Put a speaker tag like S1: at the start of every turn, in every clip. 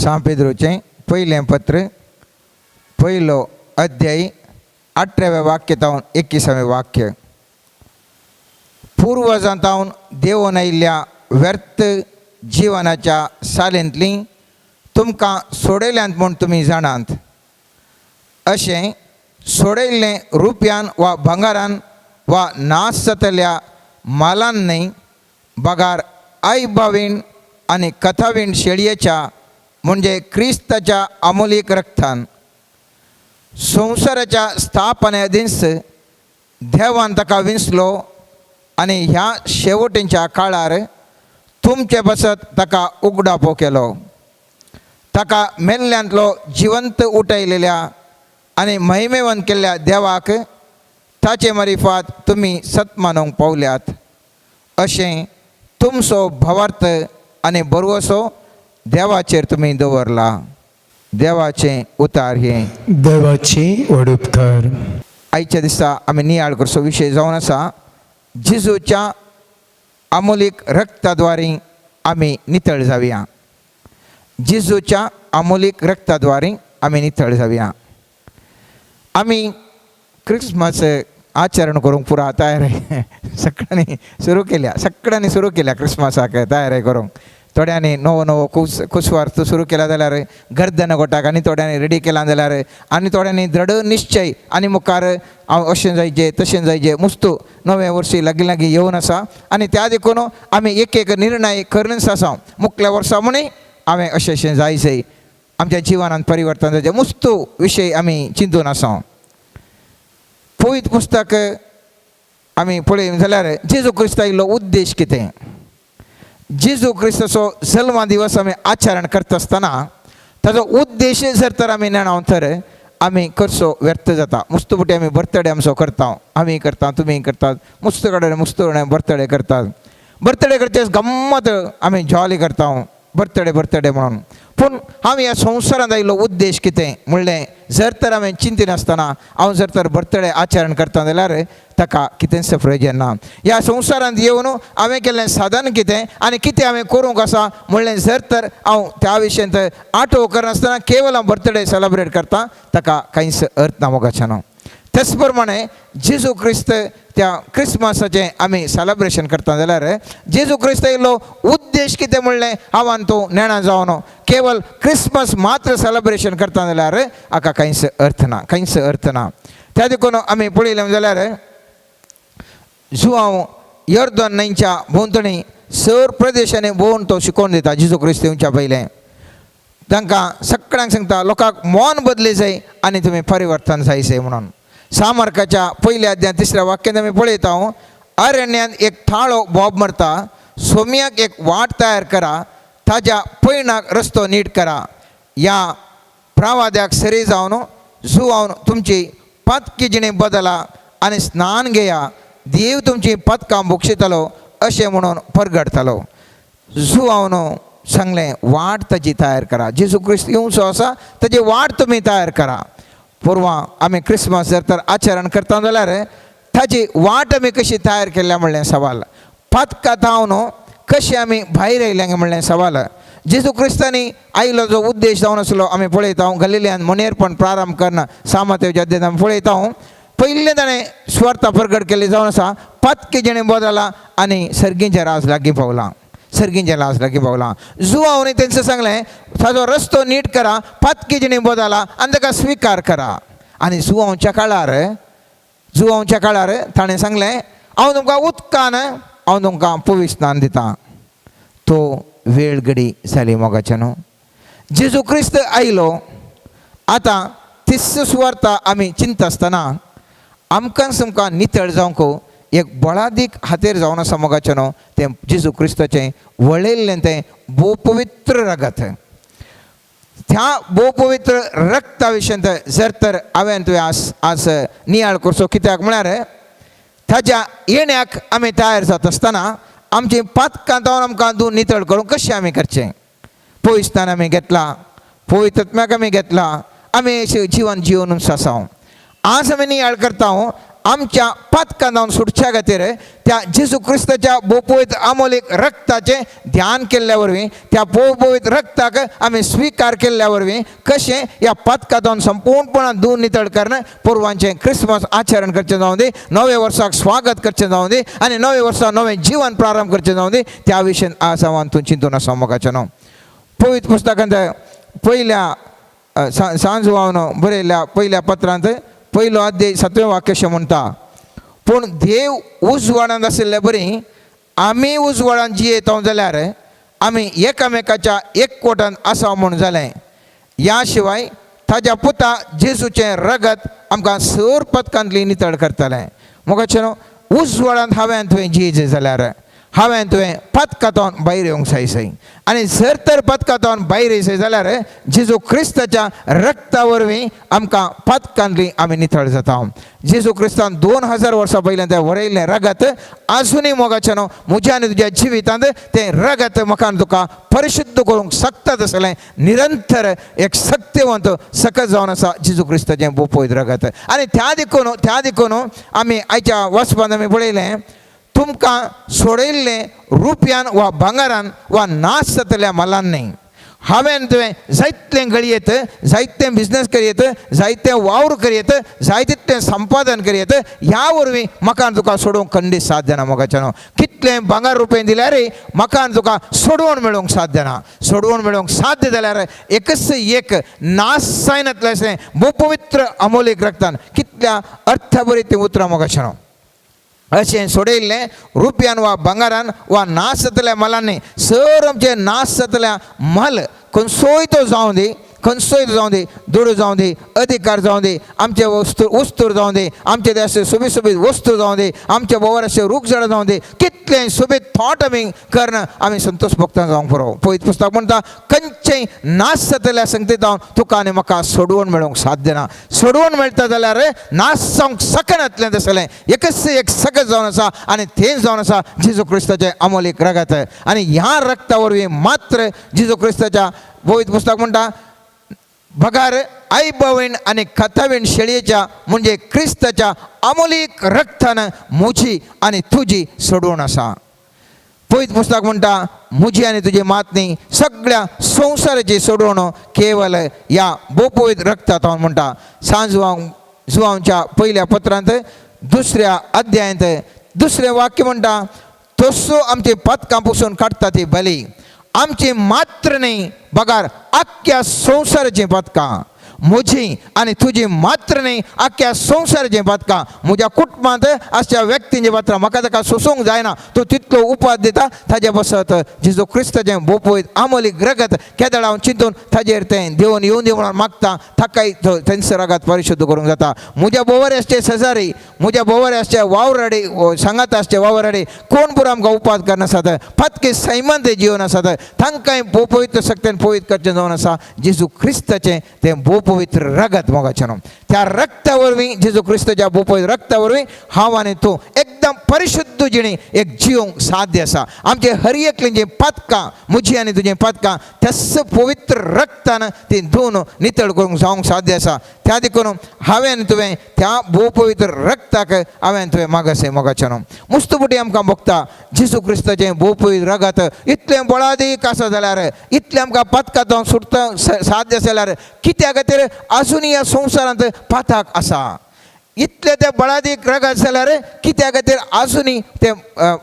S1: सां पेद्रोचें पयलें पत्र, पयलो अध्याय, 18व्या वाक्य तावन 21वें वाक्य. पुर्वजां तावन देंवोन आयिल्ल्या व्यर्थ जिवनाच्या सालेंतलीं तुमकां सोडयल्यांत म्हूण तुमी जाणात. अशें सोडयल्लें रुपयान वा भांगारान वा नाश जातल्या मालान न्हय, बगार आयबावीण आनी कथावीण शेळयेच्या, म्हणजे क्रिस्ताच्या अमोलीक रक्तान. संवसाराच्या स्थापने आदींच देवान ताका विंचलो आनी ह्या शेवटींच्या काळार तुमचे बसत ताका उगडापो केलो. ताका मेल्ल्यांतलो जिवंत उठयलेल्या आनी महिमेवंत केल्ल्या देवाक ताचे मारिफात तुमी सत मानूंक पावल्यात. अशें तुमचो भावार्थ आनी बरवसो देवाचेर तुमी दवरला. देवाचें उतार हें.
S2: देवाचे व्हड उपकार.
S1: आयच्या दिसा आमी नियाळ करचो विशय जावन आसा, जेजूच्या अमोलीक रक्ताद्वारी आमी नितळ जावया. जेजूच्या अमोलीक रक्ताद्वारी आमी नितळ जावया. आमी क्रिसमस आचरण करूंक पुरा तयार सगळ्यांनी सुरू केल्या, सगळ्यांनी सुरू केल्या क्रिसमसाक तयारी करूंक. थोड्यांनी नवो नवो कुस कुसवार्थ सुरू केला जाल्यार गर्दन गोटाक, आनी थोड्यांनी रेडी केला जाल्यार, आनी थोड्यांनी दृढ निश्चय आनी मुखार हांव अशें जायचे, तशें जायचे. मुस्तू नवें वर्सी लागीं लागीं येवन आसा आनी त्या देखून आमी एक एक निर्णय करूनच आसा. मुखल्या वर्सा म्हणी हांवें अशें अशें जायचे, आमच्या जिवनांत परिवर्तन जायचें, मुस्तू विशय आमी चिंतून आसा. पवित्र पुस्तक आमी पळयलें जाल्यार जेजू क्रिस्ता आयिल्लो उद्देश कितें? जेजू क्रिस्ताचो जल्मा दिवस आमी आचरण करता आसतना ताजो उद्देश जर तर आमी नेणाव तर आमी करचो व्यर्थ जाता. मुस्त फुटी आमी बर्थडे आमचो करता, आमी करता, तुमी करतात, मुस्त कडेन मुस्त कडेन बर्थडे करतात. बर्थडे करचे गम्मत आमी जॉली करता, बर्थडे बर्थडे म्हणून. पूण हांव ह्या संवसारांत आयिल्लो उद्देश कितें म्हणलें जर तर हांवें चिंतिनासतना हांव जर तर बर्थडे आचरण करता जाल्यार ताका कितेंच प्रयोजन ना. ह्या संवसारांत येवन हांवें केल्लें साधन कितें आनी कितें हांवें करूंक आसा म्हणलें जर तर हांव त्या विशयांत आठव करनासतना केवल हांव बर्थडे सेलेब्रेट करता, ताका कांयच अर्थ ना मोगाच्यानो. तेच प्रमाणे जेजू क्रिस्त त्या क्रिसमसाचें आमी सेलेब्रेशन करता जाल्यार जेजू क्रिस्त येयल्लो उद्देश कितें म्हणलें हांव तूं नेणा जावन केवल क्रिसमस मात्र सेलेब्रेशन करता जाल्यार हाका कांयच अर्थ ना, कांयच अर्थ ना. त्या देखून आमी पळयलें जाल्यार जुआंव यर्दन न्हंयच्या भोंवतणी सर प्रदेशांनी भोंवन तो शिकोवन दिता. जेजू क्रिस्त येवच्या पयलें तांकां सगळ्यांक सांगता, लोकांक मन बदले जाय आनी तुमी परिवर्तन जायचें म्हणून. सामर्काच्या पयल्या अध्याय तिसऱ्या वाक्यांत आमी पळयता, अरण्यांत एक थाळो बोब मारता, सोम्याक एक वाट तयार करा, ताज्या पयणाक रस्तो नीट करा. ह्या प्रावाद्याक सरी जावन जुवावन तुमची पातकी जिणे बदला आनी स्नान घेया, देव तुमची पदकां बक्षितलो अशें म्हणून परगटतलो. जुवावन सांगलें, वाट ताजी तयार करा. जेजू क्रिस्त येवचो आसा, ताजी वाट तुमी तयार करा. पुर्वा आमी क्रिसमस जर तर आचरण करता जाल्यार ताजी वाट आमी कशी तयार केल्या म्हणलें सवाल. पातकां थावन कशें आमी भायर आयले म्हणलें सवाल. जेजू क्रिस्तांनी आयलो जो उद्देश जावन आसलो आमी पळयता, गलिलियान मनेरपण प्रारंभ करना सामतेच्या अध्यायांत आमी पळयता, पयलें ताणें स्वर्ता प्रगट केल्ली जावन आसा, पातकी जेणें बदला आनी सर्गींचें राज लागीं पावलां, सर्गींचें राज लागीं पावलां. जुवांनी तेंचें सांगलें, ताजो रस्तो नीट करा, पातकी जिणे बदला आनी ताका स्विकार करा. आनी जुवांच्या काळार, जुवांच्या काळार ताणें सांगलें, हांव तुमकां उदकान, हांव तुमकां पविस्नान दितां. तो वेळ घडी जाली मोगाचें न्हू. जेजू क्रिस्त आयलो. आतां तिस सुवार्ता आमी चिंता आसतना आमकां तुमकां नितळ जावंक एक बळादीक हातेर जावन आसा मोगाचें न्हू, तें जेजू क्रिस्ताचें वळयल्लें तें भोव पवित्र रगत. त्या भोव पवित्र रक्ता विशयांत जर तर हांवें तुवें आज आज नियाळ करचो, कित्याक म्हळ्यार ताज्या येण्याक आमी तयार जाता आसतना आमची पातकां जावन आमकां धुवन नितळ करूंक कशें आमी करचें? पविस्तान आमी घेतला, पवित्रत्म्याक आमी घेतला, आमी अशें जिवन जिवन आसा. आज आमी नियाळ करता. आमच्या पातकां जावन सुटच्या खातीर त्या जेजू क्रिस्ताच्या बोपवीत आमोलीक रक्ताचें ध्यान केल्ल्या वरवीं, त्या बोपवीत रक्ताक आमी स्विकार केल्ल्या वरवीं कशें ह्या पातकां जावन संपूर्णपणान धुवन नितळ करून पोरवांचें क्रिसमस आचरण करचें जावं दी, नव्या वर्साक स्वागत करचें जावं दी आनी नव्या वर्सा नवें जिवन प्रारंभ करचें जावं दी, त्या विशयन आज हांव तूं चिंतून आसा मोगाचें न्हू. पवित्र पुस्तकांत पयल्या सांजवान बरयल्ल्या पयल्या पत्रांत पयलो अध्याय सातवें वाक्य अशें म्हणटा, पूण देव उजवाडांत आशिल्ले बरी आमी उजवाडांत जियेता जाल्यार आमी एकामेकाच्या एकवटान आसा म्हूण जालें. ह्या शिवाय ताज्या पुता जेजूचें रगत आमकां सर पदकांतली नितळ करतलें. मोगाचें न्हू, उजवाडांत हांवें तुवें जियेचें जाल्यार हांवें तुवें पदकांतून भायर येवंक जाय सय, आनी जर तर पदकांतून भायर येयसय जाल्यार जेजू क्रिस्ताच्या रक्ता वरवीं आमकां पदकांतली आमी नितळ जाता. जेजू क्रिस्तान 2000 वर्सां पयल्यान तें वरयल्लें रगत आजुनूय मोगाचें न्हू म्हज्या आनी तुज्या जिवितांत तें रगत म्हाका आनी तुका परिशुद्ध करूंक शकता तसलें निरंतर एक सक्तिवंत सकत जावन आसा जेजू क्रिस्ताचें बोपयत रगत. आनी त्या देखून आमी आयच्या वचपांत आमी पळयलें, तुमकां सोडयल्लें रुपयान वा भांगरान वा नाश जातल्या मालान न्हय. हांवें तुवें जायतलें गळयेत, जायतें बिजनस करयेत, जायतें वावर करयेत, जाय तितलें संपादन करयेत, ह्या वरवीं म्हाका आनी तुका सोडोवंक खंडीत साध्य ना. मोगाचें न्हू, कितलें भांगर रुपये दिल्यार म्हाका आनी तुका सोडवण मेळोवंक साध्य ना. सोडवण मेळोवंक साध्य जाल्यार एकच एक नाश जायनातलें अशें भोपवित्र अमोलीक रक्तान. कितल्या अर्थाबरी तीं उतरां मोगाचें न्हू. अशें सोडयल्लें रुपयान वा भांगरान वा नाश जातल्या मालांनी. सर आमचें नाश जातल्या माल खंयचोय तो जावं दी, खंयचोय तो जावं दी, दुडू जावं दी, अधिकार जावं दी, आमचे वस्तू वस्तूर जावं दी, आमचे ते अशे सोबीत सोबीत वस्तू जावं दी, आमच्या बोवार अशे रूख झाडां जावं दी, कितलें सोबीत थॉट आमी करून आमी संतोष भोगता जावंक पुरो. पवित्र पुस्तक म्हणटा, खंयचेय नाश जातल्या संगतीत तुका आनी म्हाका सोडवण मेळोवंक साध्य ना. सोडवण मेळटा जाल्यार नाश जावंक शकनातलें तसलें एकच एक सकत जावन आसा आनी तेंच जावन आसा जेजू क्रिस्ताचें अमोलीक रगत. आनी ह्या रक्ता वरवीं मात्र जेजू क्रिस्ताच्या पवित्र पुस्तक म्हणटा, बगार आईबावीण आनी खतावीण शेळयेच्या म्हणजे क्रिस्ताच्या अमोलीक रक्तान म्हजी आनी तुजी सोडवण आसा. पवित्र पुस्तक म्हणटा, म्हजी आनी तुजी मातनी सगळ्या संवसाराची सोडवण केवल ह्या बोपवित रक्तात म्हणटा. सांजवांव जुवांच्या पयल्या पत्रांत दुसऱ्या अध्यायांत दुसरें वाक्य म्हणटा, तसो आमची पदकां पुसून काडटा ती बली आमची मात्र न्ही बगार आख्ख्या संवसाराचीं पदकां. म्हजी आनी तुजी मात्र न्ही, आख्ख्या संवसाराचीं पदकां. म्हज्या कुटुंबांत आसच्या व्यक्तींची पात्रां म्हाका ताका सोसूंक जायना, तो तितलो उपाद दिता, ताजे बसत जेजू क्रिस्ताचें बोपयत आमोलीक रगत केदळ हांव चिंतून ताजेर तें देवन येवन दी म्हणून मागता, ताकाय तो तेंचो रगत परिशुद्ध करूंक जाता. म्हज्या बोवार आसचे शेजारी, म्हज्या बोवार आसचे वावराडी, सांगात आसचे वावराडी कोण पुरो आमकां उपाद करनासात, पातके सैमान ते जिवन आसात, तांकांय पवित्र शक्तेन पवित्र करचें जावन आसा जेजू क्रिस्ताचें तें भोपवित्र रगत. मोगाचें न्हू, त्या रक्ता वरवीं, जेजू क्रिस्ताच्या भोपवित्र रक्ता वरवीं हांव आनी तूं एकदम परिशुद्ध जिणी एक जिवंक साध्य आसा. आमचे हर एकलीं पातकां, म्हजी आनी तुजीं पातकां त्याच पवित्र रक्तान ती धुवन नितळ करूंक जावंक साध्य आसा. त्या देखून हांवें आनी तुवें त्या भोवपवित्र रक्ताक हांवें तुवें मागासे. मोगाचें न्हू, मुस्तपुटी आमकां भोगता, जेजू क्रिस्ताचें भोवपवित्र रगत इतलें बळादीक आसा जाल्यार, इतलें आमकां पातकां जावन सुटता साध्य आसा जाल्यार कित्या खातीर आजुनूय ह्या संवसारांत पाताक आसा? इतलें तें बळादीक रगत जाल्यार कित्या खातीर आजुनूय तें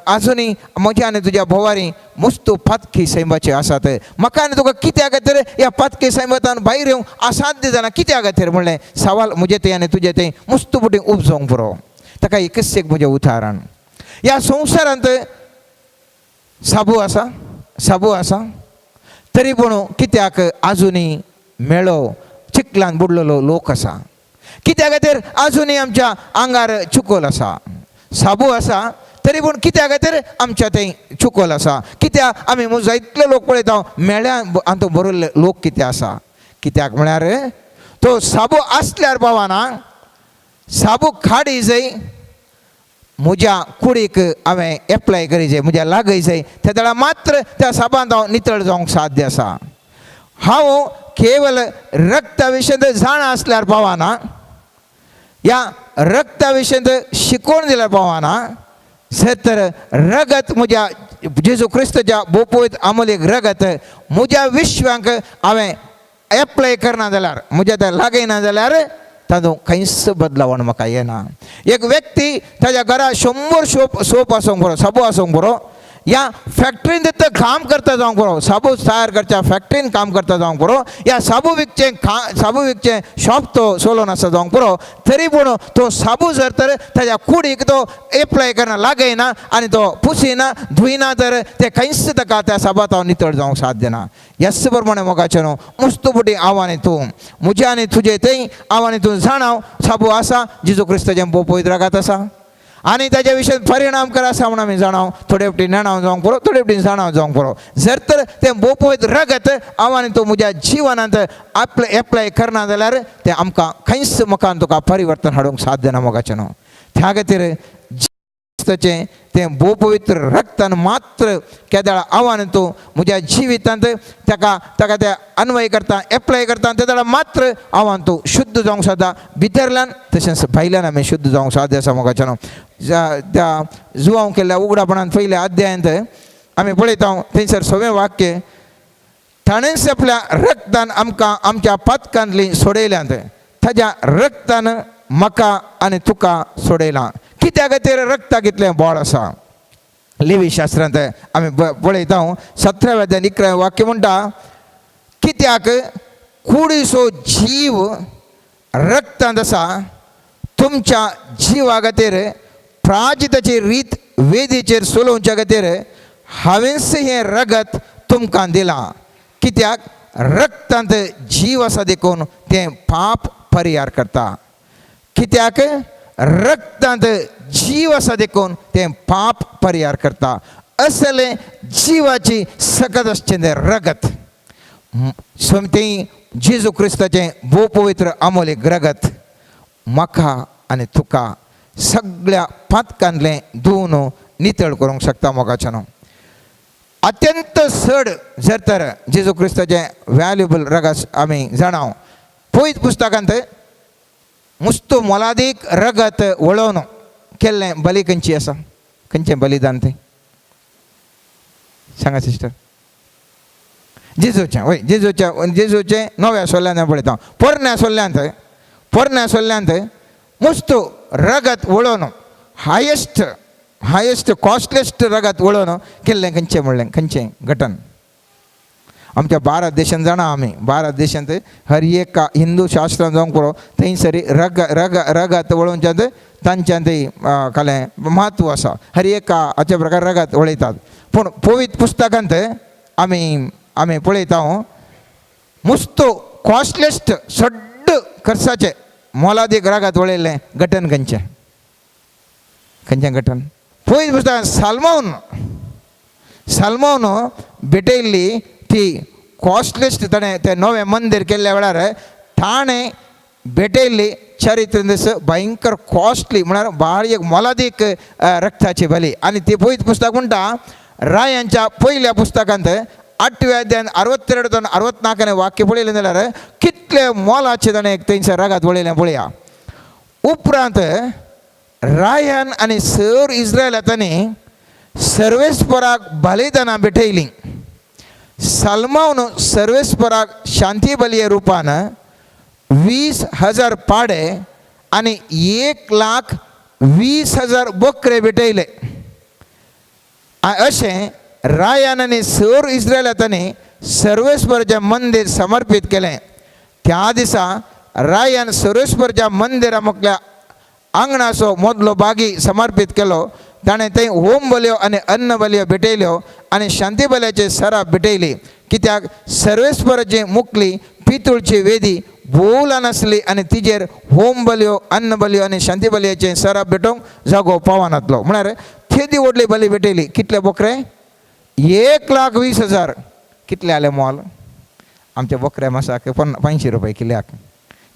S1: आजुनूय म्हज्या आनी तुज्या भोवारी मुस्तू पातकी सैमाचे आसात? म्हाका आनी तुका कित्या खातीर ह्या पातकी सैमांतल्यान भायर येवंक असाध्य जालां कित्या खातीर म्हणलें सवाल म्हजें तें आनी तुजें तें मुस्तू पुटी उपजोवंक पुरो. ताका एकच एक म्हजें उदाहरण. ह्या संवसारांत साबू आसा, साबू आसा, तरी पूण कित्याक आजुनूय मेळो चिखलान बुडलेलो लोक आसा? कित्या खातीर आजुनूय आमच्या आंगार चिकोल आसा? साबू आसा तरी पूण कित्या खातीर आमच्या थंय चिकोल आसा? कित्याक आमी जायतले लोक पळयता मेळ्या हातूंत बरयल्ले लोक कितें आसा? कित्याक म्हळ्यार तो साबू आसल्यार पावना. साबू खाडी जाय, म्हज्या कुडीक हांवें एप्लाय करी जाय, म्हज्या लागय जाय, त्या वेळार मात्र त्या साबांत हांव नितळ जावंक साध्य आसा. हांव केवल रक्ता विशय जाणा आसल्यार पावना. ह्या रक्ता विशयंत शिकोवन दिल्यार पावना. जर तर रगत म्हज्या जेजू क्रिस्तच्या बोपोयत आमोलीक रगत म्हज्या विश्वांक हांवें एप्लाय करना जाल्यार, म्हज्या तें लागयना जाल्यार तातूंत खंयच बदलावण म्हाका येना. एक व्यक्ती ताज्या घरा 100 सोप आसूंक बरो, साबू आसूंक बरो, या फॅक्टरीन तितलें काम करता जावंक बरो, साबू तयार करच्या फॅक्टरीन काम करता जावंक बरो, या साबू विकचें खा साबू विकचें शॉप तो चलोवन आसा जावंक बरो, तरी पूण तो साबू जर तर ताज्या कुडीक तो एप्लाय करना, लागयना आनी तो पुसिना धुयना तर ते खंयच ताका त्या साबांत हांव नितळ जावंक साध्य ना. ह्याच प्रमाणे मोगाचें न्हू मुस्तू फुटी हांव आनी तूं, म्हजें आनी तुजें थंय हांव आनी तूं जाणाव साबू आसा जेजू क्रिस्ताचें भोव पवित्र रगत आसा आनी ताज्या विशयान परिणाम कर आसा म्हूण आमी जाणाव. थोडे फावटी नेणाव जावंक पुरो, थोडे फावटी जाणाव जावंक पुरो. जर तर तें भोव पवित्र रगत हांव आनी तूं म्हज्या जिवनांत आपले एप्लाय करना जाल्यार तें आमकां खंयच मुखान तुका परिवर्तन हाडूंक साध्य ना मोगाचें न्हू. त्या खातीर क्रिस्ताचें तें भोव पवित्र रक्तान मात्र केदळा हांव आनी तूं म्हज्या जिवितांत ताका ताका ते अन्वय करता, एप्लाय करता, ते वेळार मात्र हांव आनी तूं शुद्ध जावंक शकता. भितरल्यान तशेंच भायल्यान आमी शुद्ध जावंक साध्य आसा मोगाचें न्हू. त्या जुवांव केल्ल्या उगडापणान पयल्या अध्यायांत आमी पळयता थंयसर सवें वाक्य, ताणेंच आपल्या रक्तान आमकां आमच्या पातकांतली सोडयल्यांत. ताज्या रक्तान म्हाका आनी तुका सोडयलां. कित्या खातीर रक्ताक इतलें बळ आसा? लेवी शास्त्रांत आमी पळयता 17व्या अध्यायान 11वें वाक्य म्हणटा, कित्याक कुडीचो जीव रक्तांत आसा, तुमच्या जिवा खातीर प्राजिताची रीत वेदीचेर चलोवच्या खातीर हांवेंच हें रगत तुमकां दिलां. कित्याक रक्तांत जीव आसा देखून तें पाप परिहार करता. कित्याक रक्तांत जीव आसा देखून तें पाप परिहार करता. असलें जिवाची सकत आसचें तें रगत सोमतें जेजू क्रिस्ताचें भोव पवित्र अमोलीक रगत म्हाका आनी तुका सगळ्या पातकांतलें धुवन नितळ करूंक शकता मोगाचें न्हू. अत्यंत चड जर तर जेजू क्रिस्ताचें व्हॅल्युएबल रगत आमी जाणाव, पवित्र पुस्तकांत मुस्तू मोलादीक रगत वळोवन केल्लें बली खंयची आसा? खंयचें बलिदान तें सांगा सिस्टर. जेजूचें वय, जेजूचें जेजूचें नव्या सोल्ल्यान पळयता, पोरण्या सोल्ल्यांत पोरण्या सोल्ल्यांत मुस्तू रगत वळोवन हायेस्ट हायेस्ट कॉस्टलिस्ट रगत वळोवन केल्लें खंयचें म्हणलें खंयचें घटन? आमच्या भारत देशांत जाणा आमी, भारत देशांत हर एक हिंदू शास्त्रां जावंक पुरो, थंयसर रग रग रगत वळोवच्यांत तांच्यांत कालें म्हत्व आसा. हर एक हाचे प्रकार रगत वळयतात. पूण पवित्र पुस्तकांत आमी आमी पळयता मुस्तो कॉस्टलिस्ट सड्ड खर्चाचें मोलादीक रगत वळयल्लें घटन खंयचें? खंयचें घटन? पवित्र पुस्तकांत साल्मोन साल्मोन भेटयल्ली ती कॉस्टलिस्ट. ताणें तें नवें मंदीर केल्ल्या वेळार ताणें भेटयल्ली चरित्र दीस भयंकर कॉस्टली म्हळ्यार भारी एक मोलादीक रक्ताची बली. आनी ती पवित्र पुस्तक म्हणटा, रायांच्या पयल्या पुस्तकांत 8व्या अध्यायान 62 दोन 64 वाक्य पळयलें जाल्यार कितले मोलाचें ताणें थंयसर रगत वळयलें पळया. उपरांत रायान आनी सर इस्रायलांनी सर्वेस्पराक बलिदानां भेटयलीं. सलमावन सर्वेस्पराक शांती बलये रुपान 20,000 पाडे आनी 1,20,000 बोकरे भेटयले. अशें रायान आनी सर इस्रायलांनी सर्वेस्पराचें मंदीर समर्पीत केलें. त्या दिसा रायान सर्वेस्पराच्या मंदिरा मुखल्या आंगणाचो मदलो बागी समर्पीत केलो. ताणें थंय होम बलयो आनी अन्न बलयो भेटयल्यो आनी शांती बलयाचे सराप भेटयली. कित्याक सर्वेस्पराची मुखली पितूळची वेदी भोव ल्हान आसली आनी तिजेर होम बलयो, अन्न बलयो आनी शांती बलयाचे सराप भेटोवंक जागो पावनातलो. म्हळ्यार तेदी व्हडली बली भेटयली. कितले बोकरे? 1,20,000. कितले आले मोल? आमच्या बोकऱ्या मासाक 500 रुपये किल्याक.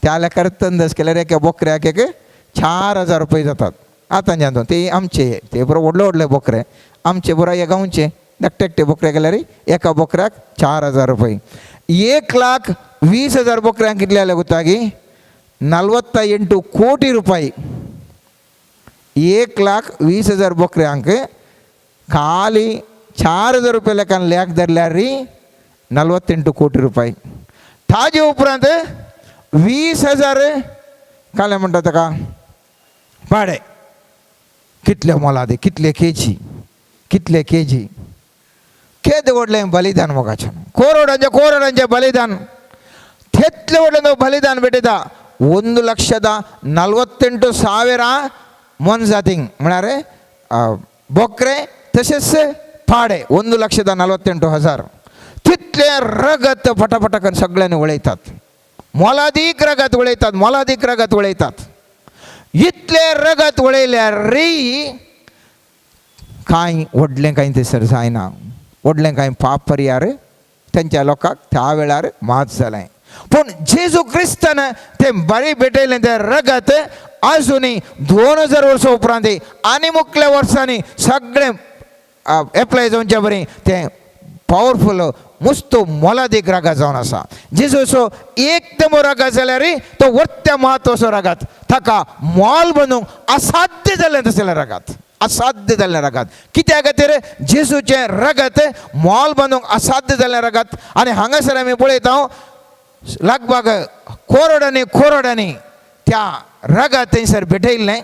S1: त्या लेखार अंदाज केल्यार एका बोकऱ्याक एक 4000 रुपये जातात. आतां जाणतो ते आमचे ते बरो व्हडले व्हडले बोकरे, आमचे बरो हे गांवचे धाकटे धाकटे बोकरे केल्यार एका बोकऱ्याक 4000 रुपये. 1,20,000 बोकऱ्यांक कितले आले गुतागी? 48 ಕೋಟಿ ರೂಪಾಯಿ. 1,20,000 बकऱ्यांक खाली 4,000 रुपया लेखान लेख धरल्यार 48 कोटी रुपये. ताजे उपरांत 20,000 काले म्हणटा ताका पाडे. कितले मोलादे, कितले केजी, कितले केजी, केदें व्हडलें बलिदान मोगाचें, कोरोडांचें कोरोडांचें बलिदान, तेतलें व्हडलें तो बलिदान भेटयता. 1,48,000 मोनजातींक म्हळ्यार बोकरे तशेंच पाडे, 1,48,000. तितलें रगत फटाफटा करून सगळ्यांनी वळयतात, मोलादीक रगत वळयतात, मोलादीक रगत वळयतात. इतलें रगत वळयल्यार री कांय व्हडलें कांय थंयसर जायना, व्हडलें कांय पाप परिहार तेंच्या लोकांक त्या वेळार मात जालें. पूण जेजू क्रिस्तान तें बरी भेटयलें तें रगत आजुनूय 2000 वर्सां उपरांत आनी मुखल्या वर्सांनी सगळें एप्लाय जावचे बरी तें पावरफूल मुस्तो मोलादीक रगत जावन आसा. जेजूचो एकदम रगत जाल्यार तो वर्त्या म्हत्वाचो रगत, ताका मोल बांदूंक असाध्य जालें तसलें रगत, असाध्य जाल्लें रगत. कित्या खातीर जेजूचें रगत मोल बांदूंक असाध्य जाल्लें रगत. आनी हांगासर आमी पळयता लगभग कोरोडांनी कोरोडांनी त्या रगत थंयसर भेटयल्लें.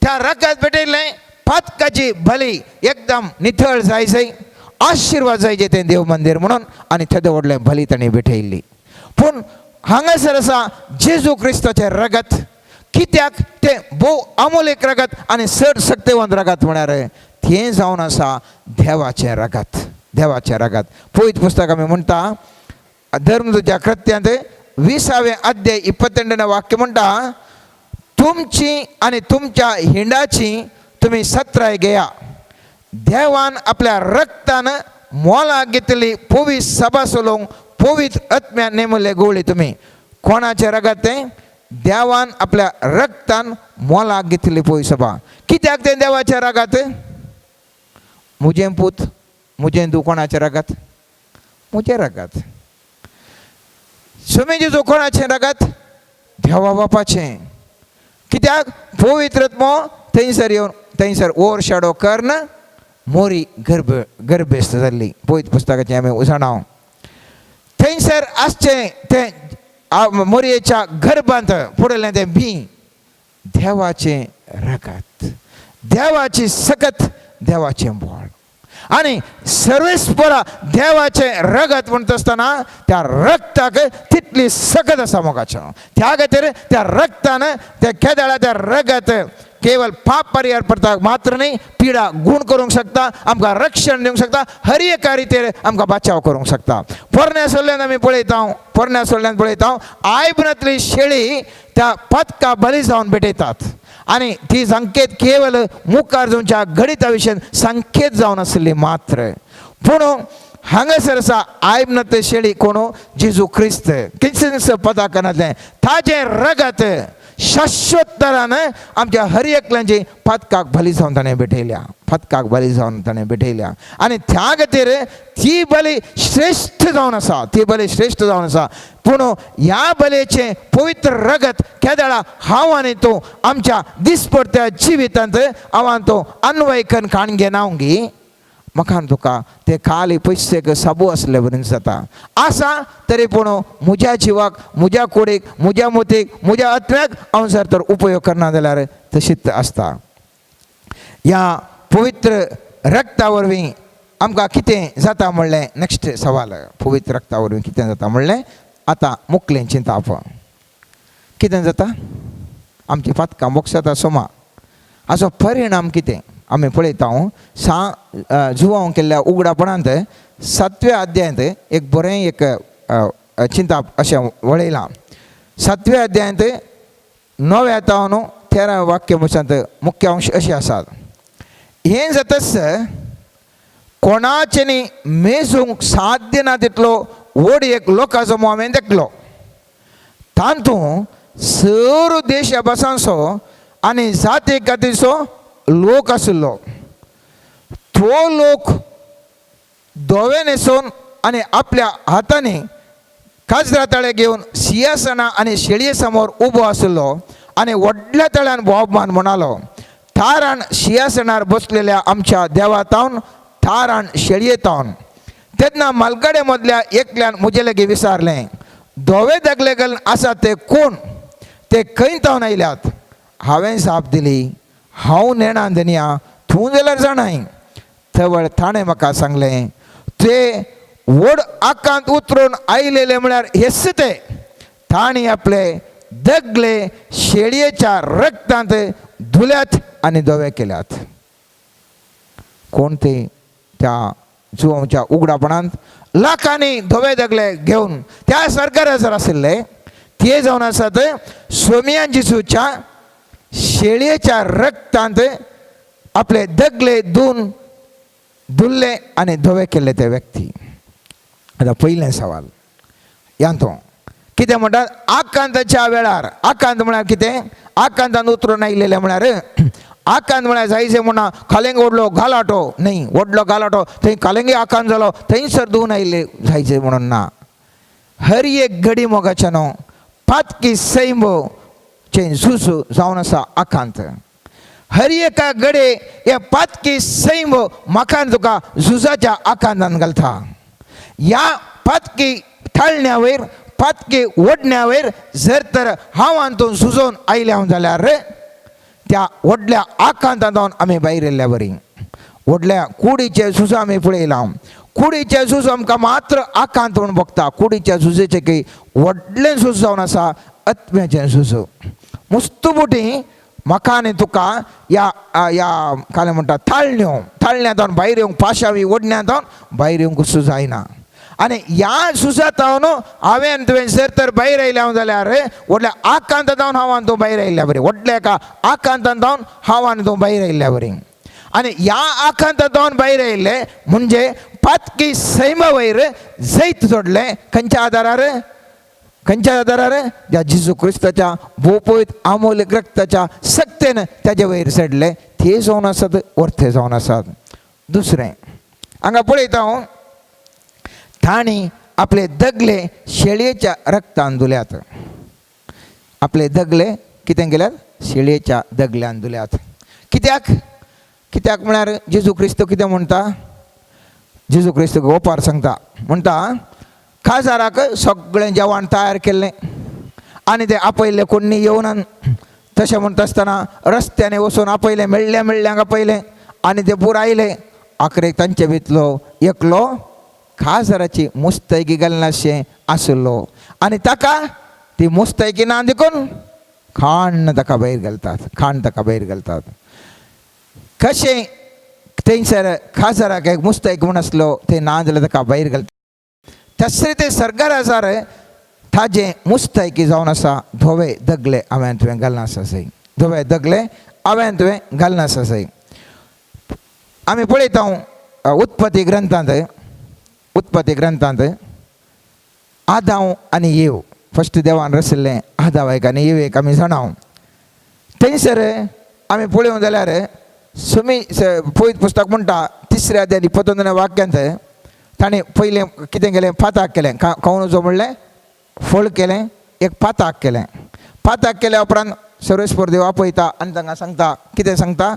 S1: त्या रगत भेटयल्लें पातकाची बली एकदम नितळ जाय जाय, आशिर्वाद जायचे तें देव मंदीर म्हणून, आनी तेदें व्हडलें बली तांणी भेटयल्ली. पूण हांगासर आसा जेजू क्रिस्ताचें रगत. कित्याक तें भोव अमोलीक रगत आनी चड शक्तिवंत रगत म्हळ्यार तें जावन आसा देवाचें रगत, देवाचें रगत. पवित्र पुस्तक आमी म्हणटा धर्मदूतच्या कृत्यांत 20वें अध्याय 28 वाक्य म्हणटा, तुमची आनी तुमच्या हिंडाची तुमी सत्राय घेया, देवान आपल्या रक्तान मोलाक घेतली पवित्र सभा सोलोवंक पवित्र आत्म्यान नेमले गोळी तुमी. कोणाचें रगत तें? देवान आपल्या रक्तान मोलाक घेतली पवित्र सभा. कित्याक तें देवाचें रगत? म्हजें पूत, म्हजें धूव कोणाचें रगत? म्हजें रगत. सुमी जेजू कोणाचें रगत? देवा बापाचें. कित्याक पवित्र आत्मो थंयसर येवन थंयसर ओवर शॅडो करून मोरी गर्भ गर्भेस्त जाल्ली. पवित्र पुस्तकाचें आमी जाणा, थंयसर आसचें तें मोरयेच्या गर्भांत पुरयलें तें बी देवाचें रगत, देवाची सकत, देवाचें बोळ आनी सर्वेस्परा देवाचें रगत म्हणटा आसतना त्या रक्ताक तितली सकत आसा मोगाचें. त्या खातीर त्या रक्तान त्या केदळा त्या रगत केवळ पाप परिहार करता मात्र न्ही, पिडा गूण करूंक शकता, आमकां रक्षण दिवंक शकता, हर एका रितीर आमकां बचाव करूंक शकता. पोरण्या सोल्ल्यान आमी पळयता, पोरण्या सोल्ल्यान पळयता आयबनांतली शेळी त्या पदका बली जावन भेटयतात आनी ती संकेत केवल मुखार जावच्या घडिता विशयन संकेत जावन आसली मात्र. पूण हांगासर आसा आयबनांतली शेळी कोण? जेजू क्रिस्त. कितलें पदाकनांतलें ताजें रगत शाश्वत तरान आमच्या हर एकल्यांची पातकाक बली जावन ताणें भेटयल्या, पातकाक बली जावन ताणें भेटयल्या. आनी त्या खातीर ती बली श्रेश्ठ जावन आसा, ती बली श्रेश्ठ जावन आसा. पूण ह्या बलयेचें पवित्र रगत केदळा हांव आनी तूं आमच्या दिसपडत्या जिवितांत हांव आनी तूं अन्वय करून काण घेना गी, म्हाका आनी तुका ते खाली पयशेक साबू आसले बरें जाता आसा. तरी पूण म्हज्या जिवाक, म्हज्या कुडीक, म्हज्या मोतीक, म्हज्या आत्म्याक हांव जर तर उपयोग करना जाल्यार तशीच आसता. ह्या पवित्र रक्ता वरवीं आमकां कितें जाता म्हणलें नेक्स्ट सवाल. पवित्र रक्ता वरवीं कितें जाता म्हणलें आतां मुकलें चिंताप. कितें जाता? आमची पातकां बोगसता सोमा. हाचो परिणाम कितें आमी पळयता. सा जुवांव केल्ल्या उगडापणांत 7व्या अध्यायांत एक बरें एक चिंताप अशें वळयलां. 7व्या अध्यायांत 9व्या तावन 13 वाक्य मुखांत मुख्य अंश अशें आसात. हें जातच कोणाचें न्ही मेजूंक साध्य ना तितलो व्हड एक लोकांचो हांवें देखलो. तातूंत सर देशा भासांचो आनी जाती कातीचो लोक आशिल्लो. तो लोक धवे न्हेसून आनी आपल्या हातांनी काजरा तळे घेवन सिंहासना आनी शेळये समोर उबो आशिल्लो आनी व्हडल्या तळ्यान बोबमान म्हणालो, थारान सिंहासनार बसलेल्या आमच्या देवा तावन, थारान शेळये तावन. तेन्ना मालगाडे मदल्या एकल्यान म्हजे लागीं विचारलें, धवे दागले घालून आसा ते कोण, ते खंय तावन आयल्यात? हांवें जाप दिली, हांव नेणा धनया, तूं जाल्यार जाणाय. तवळ ताणें म्हाका सांगलें, ते व्हड आकांत उतरून आयलेले म्हळ्यार हेच ते, तांणी आपले दगले शेळयेच्या रक्तांत धुल्यात आनी धवे केल्यात. कोण ते? त्या जुवांच्या उगडापणांत लाखांनी धवे दगले घेवन त्या सरकारा जर आशिल्ले ते जावन आसात सोमियान जिसूच्या शेळयेच्या रक्तांत आपले दगले धुवन धुल्ले आनी धवे केल्ले ते व्यक्ती. आतां पयलें सवाल यांतो कितें म्हणटात, आकांताच्या वेळार. आकांत म्हळ्यार कितें? आकांतान उतरून आयलेले म्हळ्यार आकांत म्हळ्यार जायचे म्हणा खालेंग व्हडलो घालाटो न्ही, व्हडलो घालाटो थंय खालेंगे आकांत जालो थंयसर धुवन आयिल्ले जायचे म्हणून ना. हर एक घडी मोगाच्या न्हू पातकी सैम चें झूज जावन आसा आकांत. हर एका घडे हे पातकी सैम म्हाका तुका झुजाच्या आकांतान घालता. ह्या पातकी थाळण्या वयर, पातकी ओडण्या वयर जर तर हांव आनी तूं झुजोवन आयल्या हांव जाल्यार त्या व्हडल्या आकांतान जावन आमी भायर येयल्ल्या बरी. व्हडल्या कुडीचे झुज आमी पळयलां. कुडीचे झूज आमकां मात्र आकांत म्हूण भोगता. कुडीच्या झुजेचें की व्हडलें झूज जावन आसा आत्म्याचें झूज. मुस्तुबुटी म्हाका आनी तुका ह्या ह्या काय म्हणटा थाळण्यो, थाळण्यांत भायर येवंक, पाशावी ओडण्यांत भायर येवंक सुद्दां जायना. आनी ह्या झुजांत हांवें आनी तुवें जर तर भायर आयलें हांव जाल्यार व्हडल्या आकांतांत जावन हांव आनी तूं भायर आयिल्ल्या बरी. व्हडल्या एका आकांतांत जावन हांव आनी तूं भायर आयिल्ल्या बरी. आनी ह्या आकांतांत जावन भायर आयिल्लें म्हणजे पातकी सैमा वयर जैत जोडलें. खंयच्या आदारार? खंयच्या आदारार? ज्या जेजू क्रिस्ताच्या भोपयत आमोलीक रक्ताच्या सक्तेन ताजे वयर चडले ते जावन आसात, वर्थे जावन आसात. दुसरें हांगा पळयता हांव, तांणी आपले दगले शेळयेच्या रक्तान धुल्यात. आपले दगले कितें केल्यात? शेळयेच्या दगल्यान धुल्यात. कित्याक? कित्याक म्हळ्यार जेजू क्रिस्त कितें म्हणटा? जेजू क्रिस्त ओपार सांगता, म्हणटा खाजाराक सगळें जेवण तयार केल्लें आनी ते आपयल्ले कोण्णी येवन. तशें म्हणटा आसतना रस्त्याने वचून आपयलें, मेळ्ळें मेळ्ळ्यांक आपयलें आनी ते पूर आयले. आखरेक तांचे भितलो एकलो खाजराची मुस्तैकी घालनाशें आशिल्लो आनी ताका ती मुस्तैकी ना देखून खाण ताका भायर घालतात, खाण ताका भायर घालतात. कशें थंयसर खाजराक एक मुस्तैक म्हूण आसलो, थंय ना जाल्यार ताका भायर घालतात. तसरे ते सरकार आसा ताजें मुस्तैकी जावन आसा धवे दगले हांवें तुवें घालना आसा सय, धवे दगले हांवें तुवें घालना आसा सय. आमी पळयता उत्पत्ती ग्रंथांत, उत्पत्ती ग्रंथांत आदांव आनी येव फस्ट देवान रशिल्लें आदांव आनी येवेक आमी जाणाव. थंयसर आमी पळोवंक जाल्यार सुमी पयत पुस्तक म्हणटा तिसऱ्या अध्याय 21 वाक्यांत ताणें पयलें कितें केलें? पाताक केलें. खावनुचो म्हणलें फळ केलें, एक पाताक केलें. पाताक केल्या उपरांत सर्वेस्पर देव आपयता आनी तांकां सांगता, कितें सांगता?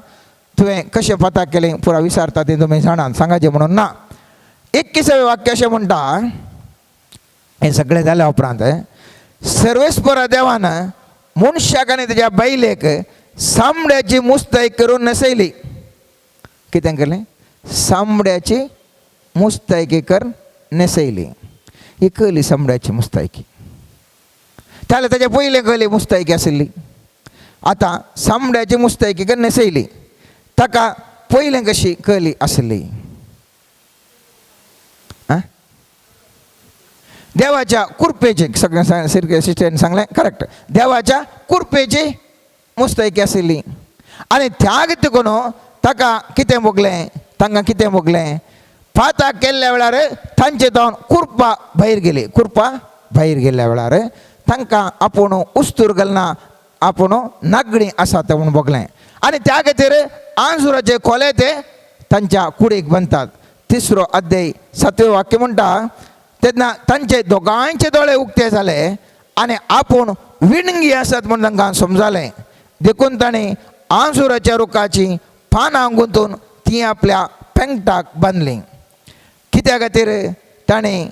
S1: तुवें कशें पाताक केलें पुरा विचारता तें तुमी जाणात, सांगाचें म्हणून ना. 21वें वाक्य अशें म्हणटा, हें सगळें जाल्या उपरांत सर्वेस्परा देवान मनशाक आनी तेज्या बायलेक चामड्याची मुस्तायक करून न्हेसयली. कितें केलें? चामड्याची मुस्तायकी कर न्हेसयली. ही कळ्ळी चामड्याची मुस्तायकी. जाल्यार तेज्या पयलें कळ्ळी मुस्तायकी आशिल्ली. आतां चामड्याची मुस्तायकी कर न्हेसयली, ताका पयलें कशी कळ्ळी आशिल्ली? आं, देवाच्या कुरपेची. सगळें सिस्टरीन सांगलें करेक्ट. देवाच्या कुरपेची मुस्तायकी आशिल्ली आनी त्या देखून ताका कितें भोगलें? तांकां कितें भोगलें? पाताक केल्ल्या वेळार तांचे जावन कुरपा भायर गेली. कुरपा भायर गेल्ल्या वेळार तांकां आपूण उस्तूर घालना, आपूण नागडी आसा तें म्हूण भोगलें आनी त्या खातीर आंजुराचे खोले ते तांच्या कुडीक बांदतात. तिसरो अध्याय 7वें वाक्य म्हणटा, तेन्ना तांचे दोगांयचे दोळे उक्ते जाले आनी आपूण विणगी आसात म्हूण तांकां समजालें. देखून तांणी आंजुराच्या रुखाचीं पानां गुंतून तीं आपल्या पेंगटाक बांदलीं. कित्या खातीर ताणें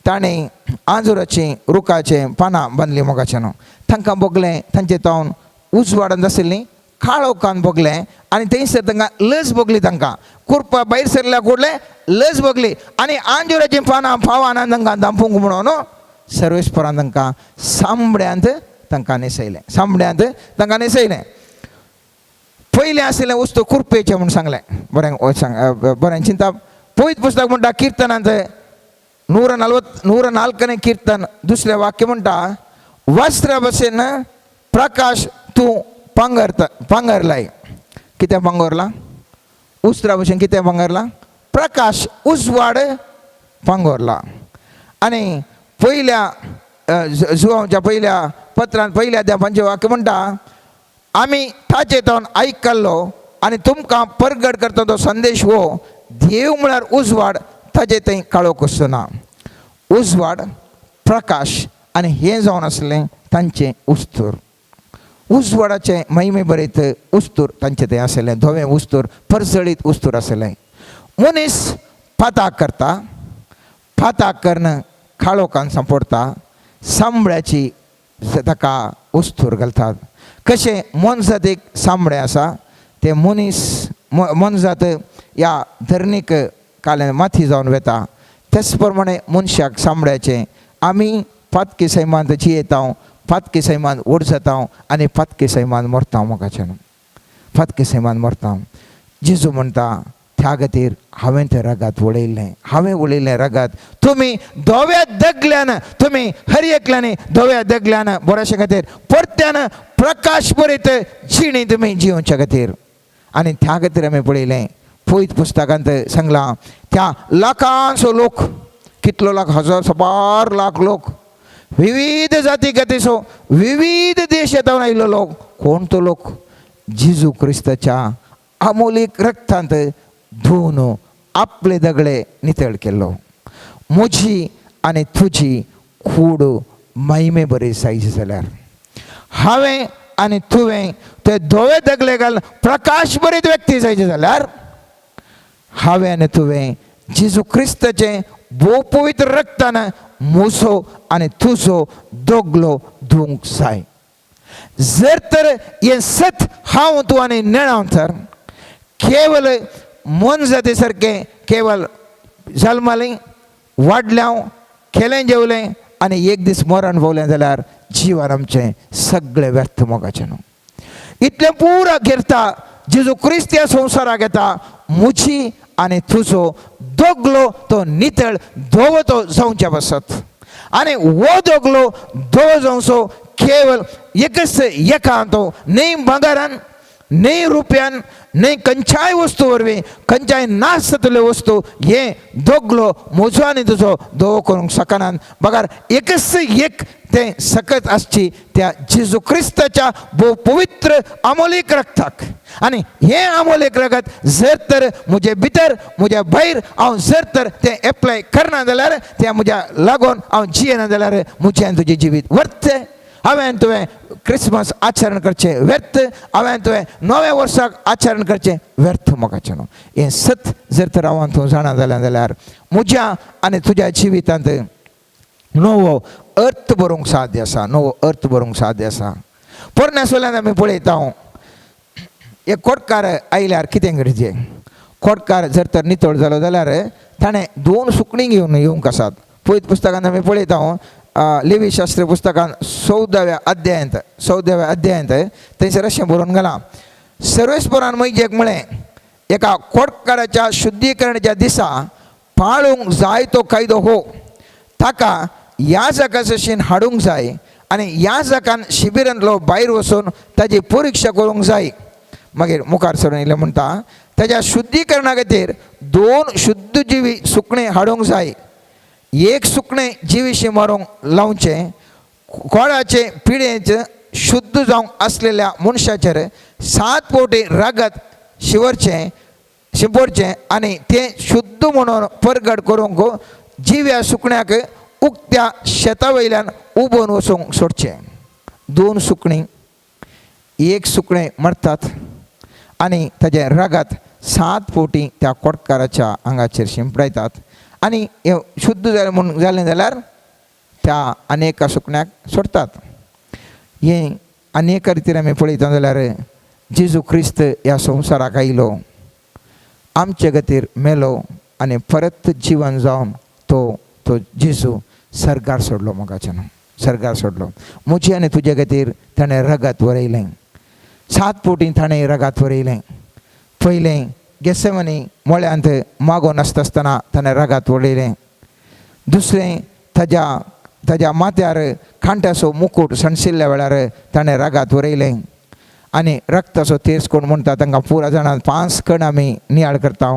S1: ताणें आंजुराचीं रुखाचें पानां बांदलीं मोगाचें न्हू. तांकां भोगलें तांचे तावन उजवाडांत आशिल्लीं काळोखान भोगलें आनी थंयसर तांकां लज भोगली. तांकां कुरपा भायर सरल्या कुडलें लज भोगली आनी आंजुराचीं पानां पावान तांकां धांपूंक म्हणून सर्वेस्परान तांकां सांबड्यांत तांकां न्हेसयलें, सांबड्यांत तांकां न्हेसयलें. पयलें आशिल्लें वस्तू कुरपेचें म्हूण सांगलें. बरें सांग बरें चिंता. पवित्र पुस्तक म्हणटा किर्तनांत 144ನೇ कीर्तन दुसरें वाक्य म्हणटा, वस्त्र भशेन प्रकाश तूं पांगरता पांगरलाय. कितें पांगरलां? उस्त्रा भशेन कितें पांगरलां? प्रकाश उजवाड पांगरला. आनी पयल्या जुवांच्या पयल्या पत्रान पयल्या त्या पंच वाक्य म्हणटा, आमी ताचे तोंड आयकल्लो आनी तुमकां परगट करता तो संदेश हो, देव म्हळ्यार उजवाड, ताजे थंय काळोख ना. उजवाड प्रकाश आनी हें जावन आसलें तांचें उस्तूर. उजवाडाचें महिमे बरयत उस्तूर तांचें थंय आसलें, धवें उस्तूर, परजळीत उस्तूर आसलें. मनीस पाताक करता, पाताक करून काळोखान सांपडटा, सांबळ्याची ताका उस्तूर घालतात. कशें मोनजात एक सांबळें आसा, तें मनीस मोनजात ह्या धरणीक काल्यान माथी जावन वता, तेच प्रमाणे मनशाक सांबळ्याचें. आमी पातकी सैमांत जियेता, पातकी सैमान व्हड जाता आनी पातकी सैमान मरता. मोगाच्यान पातकी सैमान मरता. जेजू म्हणटा, त्या खातीर हांवें तें रगात वळयल्लें, हांवें वळयल्लें रगात. तुमी धव्या दगल्यान, तुमी हर एकल्यानी धव्या दगल्यान बऱ्याशे खातीर परत्यान प्रकाश बरयत जिणी तुमी जिवच्या खातीर. आनी त्या खातीर आमी पळयलें पयत पुस्तकांत सांगलां, त्या लाखांचो लोक, कितलो लाख, हजार सबार लाख लोक, विविध जाती जातीचो विविध देशांत आयिल्लो लोक. कोण तो लोक? जेजू क्रिस्ताच्या अमोलीक रक्तांत धुवन आपले दगडे नितळ केल्लो. म्हजी आनी तुजी कूड महिमे बरी जायची जाल्यार हांवें आनी तुवें ते धवे दगले घाल प्रकाश बरीत व्यक्ती जायचे जाल्यार हांवें आनी तुवें जेजू क्रिस्ताचें भोव पवित्र रक्तान म्हजो आनी तुजो दोगलो धुवंक जाय. जर तर हें सत हांव तूं आनी नेणाव तर केवल मोनजाती सारकें केवल जल्मलें, वाडलें, खेलें, जेवलें आनी एक दीस मरण पावलें जाल्यार जिवन आमचें सगळें व्यर्थ मोगाचें न्हू. इतलें पुरा घेरता जेजू क्रिस्त ह्या संवसाराक येता, म्हजी आनी तुजो दोगलो तो नितळ धवो तो जावच्या बसत. आनी हो दोगलो धवो जावचो केवल एकच एका तो न्हय भांगरान, न्हय रुपयान, न्हय खंयच्याय वस्तू वरवीं, खंयच्याय नाश जातल्यो वस्तू हे दोगलो म्हजो आनी तुजो धवो करूंक शकनात, बगर एकच एक तें सकत आसची त्या जेजू क्रिस्ताच्या भोव पवित्र अमोलीक रक्ताक. आनी हें अमोलीक रगत जर तर म्हजे भितर म्हज्या भायर हांव जर तर तें एप्लाय करना जाल्यार, तें म्हज्या लागून हांव जियेना जाल्यार म्हजें आनी तुजें जिवीत व्यर्थ. हांवें तुवें क्रिसमस आचरण करचें व्यर्थ, हांवें तुवें नव्या वर्साक आचरण करचें व्यर्थ मोगाचें न्हू. हें सत जर तर हांव तूं जाणा जालें जाल्यार म्हज्या आनी तुज्या जिवितांत नवो अर्थ बरोवंक साध्य आसा, नवो अर्थ बरोवंक साध्य आसा. पोरण्या सोल्यान आमी पळयता, एक कोटकार आयल्यार कितें करचें? कोटकार जर तर नितळ जालो जाल्यार ताणें दोन सुकणीं घेवन येवंक आसात. पयत पुस्तकांत आमी पळयता, लेवी शास्त्र पुस्तकान 14व्या अध्यायांत, 14व्या अध्यायांत थंयसर अशें बरोवन घालां, सर्वेस्परान मैजेक म्हळें, एका कोटकाराच्या शुद्धीकरणाच्या दिसा पाळूंक जाय तो कायदो हो, ताका याजका सशीन हाडूंक जाय आनी याजकान शिबिरांतलो भायर वचून ताजी परिक्षा करूंक जाय. मागीर मुखार सरून येयलें म्हणटा, ताज्या शुद्धीकरणा खातीर दोन शुद्ध जिवी सुकणें हाडूंक जाय. एक सुकणें जिवीशी मारूंक लावचें, कोळाचे पिळेचें शुद्ध जावंक आसलेल्या मनशाचेर 7 फावटी रगत शिंवरचें शिंपडचें आनी तें शुद्ध म्हणून परगट करूंक जिव्या सुकण्याक उक्त्या शेता वयल्यान उबोवन वचूंक सोडचें. दोन सुकणीं, एक सुकणें मरतात आनी ताजें रगत 7 फावटी त्या कोटकाराच्या आंगाचेर शिंपडायतात आनी हें शुद्ध जालें म्हूण जालें जाल्यार त्या अनेका सुकण्याक सोडटात. हें अनेक रितीन आमी पळयता जाल्यार जेजू क्रिस्त ह्या संवसाराक आयलो, आमचे खातीर मेलो आनी परत जिवन जावन तो तो जेजू सर्गार सोडलो. मोगाच्यान सर्गार सोडलो. म्हजे आनी तुजे खातीर ताणें रगत वरयलें. 7 फावटी ताणें रगत वरयलें. पयलें गेसेमनी मळ्यांत मागो नासता आसतना ताणें रगत वडयलें. दुसरें ताज्या ताज्या माथ्यार कांट्याचो मुकूट सणशिल्ल्या वेळार ताणें रगत वरयलें. आनी रक्ताचो तेज कोण म्हणटा तांकां पुरा जाणां 5 कण आमी नियाळ करता.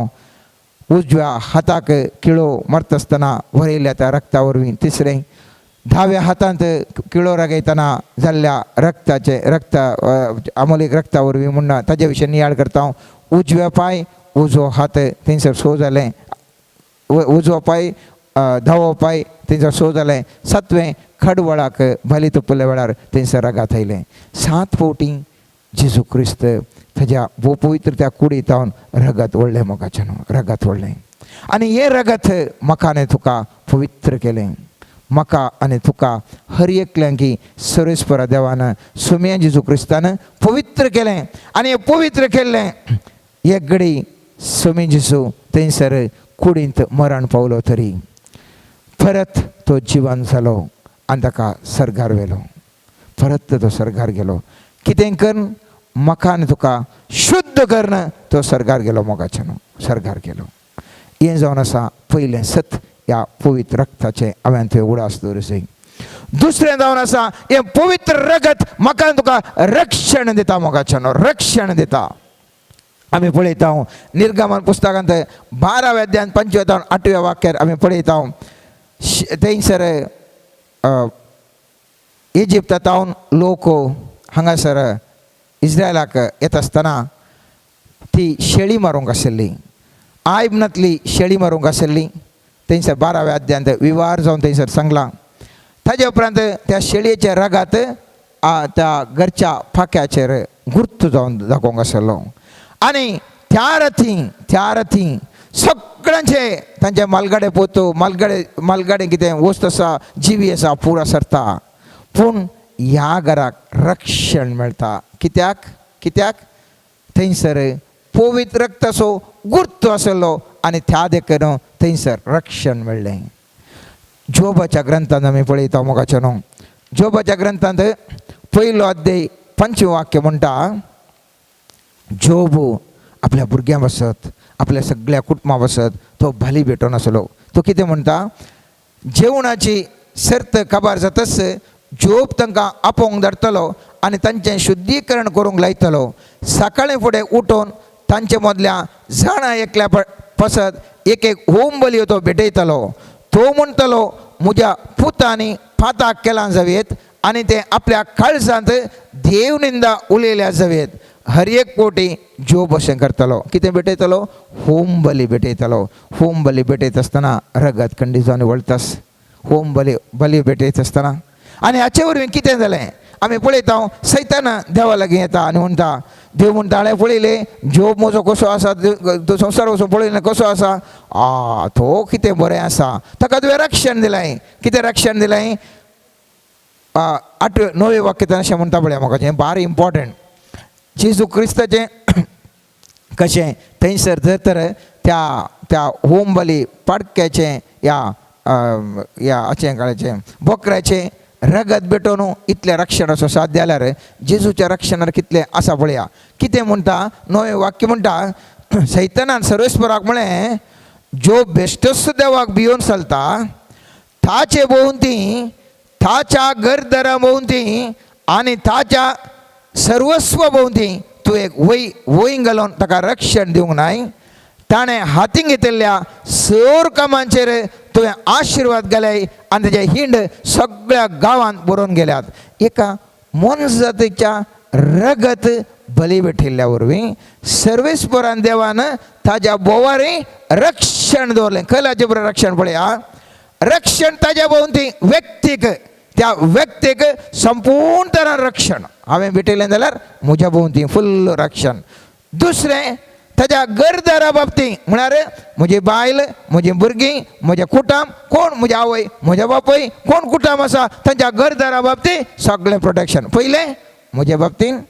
S1: उजव्या हाताक किळो मारता आसतना वरयल्या त्या रक्ता वरवीं. तिसरें धाव्या हातांत किळो रागयतना जाल्ल्या रक्ताचे रक्त अमोलीक रक्ता वरवीं म्हणून ताजे विशीं नियाळ करता. उजव्या पांय उजवो हात थंयसर सो जालें. उजवो पांय धावो पांय थंयसर सो जालें. सातवें खडवळाक भाली तोपल्या वेळार थंयसर रगात आयलें. 7 फावटी जेजू क्रिस्त ताज्या भोव पवित्र त्या कुडींत रगत ओडलें. मोगाचें रगत ओडलें आनी हें रगत म्हाका आनी तुका पवित्र केलें. म्हाका आनी तुका हर एकल्यांकी सर्वेस्परा देवान सुम्या जेजू क्रिस्तान पवित्र केलें. आनी हें पवित्र केल्लें एक घडी सुमी जेजू थंयसर कुडींत मरण पावलो तरी परत तो जिवन जालो आनी ताका सर्गार व्हेलो. परत तो सर्गार गेलो. कितें करून म्हाका आनी तुका शुद्ध करून तो सर्गार गेलो. मोगाच्यान सर्गार गेलो. हें जावन आसा पयलें सत ह्या पवित्र रक्ताचें हांवें थंय उडास दवरचें. दुसरें जावन आसा हें पवित्र रगत म्हाका आनी तुका रक्षण दिता. मोगाच्यान रक्षण दिता. आमी पळयता निर्गमन पुस्तकांत 12व्या अध्यायान 5व्या 8व्या वाक्यार आमी पळयता. थंयसर इजिप्तांत लोक हांगासर इस्रायलाक येता आसतना ती शेळी मारूंक आशिल्ली. आयबनांतली शेळी मारूंक आशिल्ली. थंयसर 12व्या अध्यायांत विवार जावन थंयसर सांगलां. ताजे उपरांत त्या शेळयेच्या रगात त्या घरच्या फाक्याचेर गुर्त जावन दाखोवंक आशिल्लो. आनी त्या रथी सगळ्यांचे तांचे मालगाडे पोतो मालगाडे मालगाडे कितें वस्त आसा जिवी आसा पुरा सरता. पूण ह्या घराक रक्षण मेळटा. कित्याक कित्याक थंयसर पवित्र रक्ताचो गुर्त आसलो आनी त्या देखून थंयसर रक्षण मेळ्ळें. जोबाच्या ग्रंथांत आमी पळयता मोगाचें न्हू. जोबाच्या ग्रंथांत पयलो अध्याय 5 वाक्य म्हणटा, जोब आपल्या भुरग्यां बसत आपल्या सगळ्या कुटुंबा बसत तो भाली भेटोन आसलो. तो कितें म्हणटा, जेवणाची सर्त काबार जातच जोब तांकां आपोवंक धाडटलो आनी तांचें शुद्धीकरण करूंक लायतलो. सकाळीं फुडें उठून तांचे मदल्या जाणां एकल्या पसत एक एक होम बली तो भेटयतलो. तो म्हणटलो म्हज्या पुतांनी पाताक केलां जावयेत आनी ते आपल्या काळजांत देवनिंदा उलयल्या जावयेत. हर एक कोटी जोब अशें करतलो. कितें भेटयतलो? होम बली भेटयतलो. होम बली भेटयत आसतना रगत खंडी जावन वळटास. होम बली बली भेटयत आसतना आनी हाचे वरवीं कितें जालें आमी पळयता. सैतान देवा लागीं येता आनी म्हणटा, देव म्हणटा हांवें पळयलें जोब म्हजो कसो आसा, तो संवसार कसो पळयलें कसो आसा, आ तो कितें बरें आसा, ताका तुवें रक्षण दिलें. कितें रक्षण दिलें? 8 9 वाक्य अशें म्हणटा पळया म्हाका, हें बारी इम्पोर्टंट. जेजू क्रिस्ताचें कशें थंयसर जर तर त्या त्या होम बली पाडक्याचें ह्या ह्या हाचें काळाचें बोकऱ्याचें रगत भेटोवन इतलें रक्षणाचो साथ जाल्यार जेजूच्या रक्षणार कितलें आसा पळया. कितें म्हणटा 9 वाक्य म्हणटा, सैतानान सर्वेस्पराक म्हळें, जो बेश्टोच देवाक भियोवन चलता ताचे भोंवती ताच्या घरदारा भोंवती आनी ताच्या सर्वस्व भोंवती तूं एक वय वय घालून ताका रक्षण दिवंक नाय. ताणें हातीन घेतिल्ल्या सर कामांचेर तुवें आशिर्वाद घाले आनी ताजे हिंड सगळ्या गांवांत बरोवन गेल्यात. एका मोनजातीच्या रगत बली भेटिल्ल्या वरवीं सर्वेस्परान देवान ताज्या बोवारी रक्षण दवरलें. कलाचे बरें रक्षण पळया. रक्षण ताज्या भोंवती व्यक्तीक, त्या व्यक्तीक संपूर्ण तरान रक्षण. हांवें भेटयलें जाल्यार म्हज्या भोंवती फुल्ल रक्षण. दुसरें ताज्या घरदारा बाबतींत, म्हळ्यार म्हजी बायल, म्हजी भुरगीं, म्हजें कुटुंब, कोण म्हजी आवय, म्हज्या बापूय, कोण कुटुंब आसा तांच्या घरदारा बाबतींत सगळें प्रोटेक्शन. पयलें म्हज्या बाबतींत,